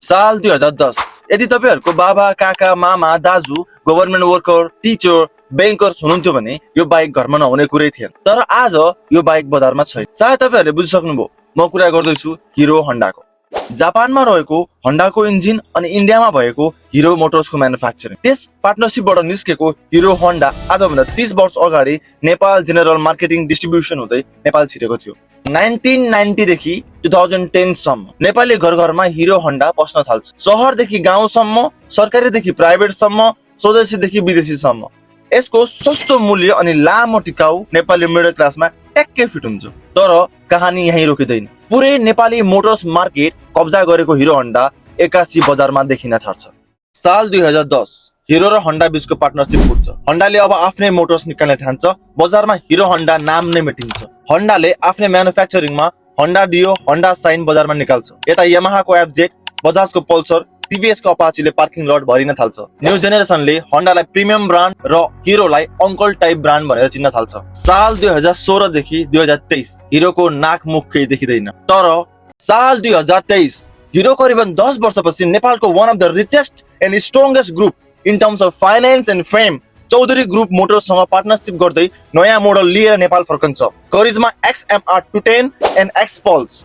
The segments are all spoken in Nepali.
साल 2010। यदि तपाईहरुको बाबा काका मामा दाजु गभर्नमेन्ट वर्कर टिचर बैंकर्स हुनुहुन्थ्यो भने यो बाइक घरमा नहुने कुरै थिएन। तर आज यो बाइक बजारमा छैन। सायद तपाईहरुले बुझिसक्नुभयो म कुरा गर्दैछु हिरो होन्डाको। जापानमा रहेको होन्डाको इन्जिन अनि इन्डियामा भएको हिरो मोटर्सको म्यानुफ्याक्चरिङ, त्यस पार्टनरशिपबाट निस्केको हिरो होन्डा आजभन्दा 30 वर्ष अगाडि नेपाल जेनरल मार्केटिङ डिस्ट्रिब्युसन हुँदै नेपाल छिरेको थियो। 1990 देखि 2010 सम्म नेपाली घर घरमा हिरो होन्डा पस्न थाल्छ। शहरदेखि गाउँसम्म, सरकारीदेखि प्राइभेटसम्म, स्वदेशीदेखि विदेशीसम्म। यसको सस्तो मूल्य अनि लामो टिकाउ नेपाली मिडल क्लासमा ट्याक्कै फिट हुन्छ। तर कहानी यही रोकिँदैन। पुरै नेपाली मोटर्स मार्केट कब्जा गरेको हिरो होन्डा एक्कासी बजारमा देखिन छाड्छ। साल 2010 हिरो र होन्डा बीचको पार्टनरशिप फुट्छ। होन्डाले अब आफ्नै मोटर्स निकाल्ने ठान्छ। बजारमा हिरो होन्डा नाम नै मेटिन्छ। होन्डाले आफ्नै म्यानुफ्याक्चरिङमा होन्डा डियो, होन्डा साइन बजारमा निकाल्छ। यता यामाहाको एफजेड, बजाजको पल्सर, टिभीएसको अपाचीले पार्किङ लट भरिन थाल्छ। न्यू जेनेरेसनले होन्डालाई प्रिमियम ब्रान्ड र हिरोलाई अंकल टाइप ब्रान्ड भनेर चिन्न थाल्छ। साल 2016 देखि 2023 हिरोको नाक मुख केही देखिँदैन। तर साल 2023 हिरो करिबन 10 वर्षपछि नेपालको one of the richest and strongest group in terms of finance and fame Chaudhary group मोटर्ससँग पार्टनरशिप गर्दै नयाँ मोडल लिएर नेपाल फर्कन्छ। Karizma XMR 210 and X pulse.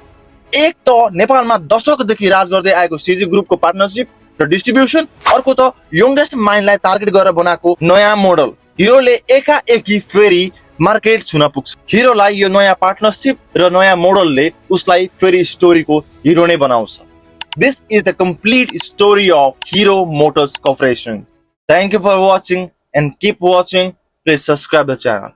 एक त नेपालमा दशकदेखि राज गर्दै आएको सीजी ग्रुपको पार्टनरशिप र डिस्ट्रिब्युसन, अर्को त यंगेस्ट माइन्डलाई टार्गेट गरेर बनाएको नयाँ मोडल। हिरोले एकाएकी फेरि मार्केट छुन पुग्छ। हिरोलाई यो नयाँ पार्टनरशिप र नयाँ मोडलले उसलाई फेरि स्टोरीको हिरो नै बनाउँछ। This is the complete story of Hero Motors Corporation. Thank you for watching and keep watching. Please subscribe the channel.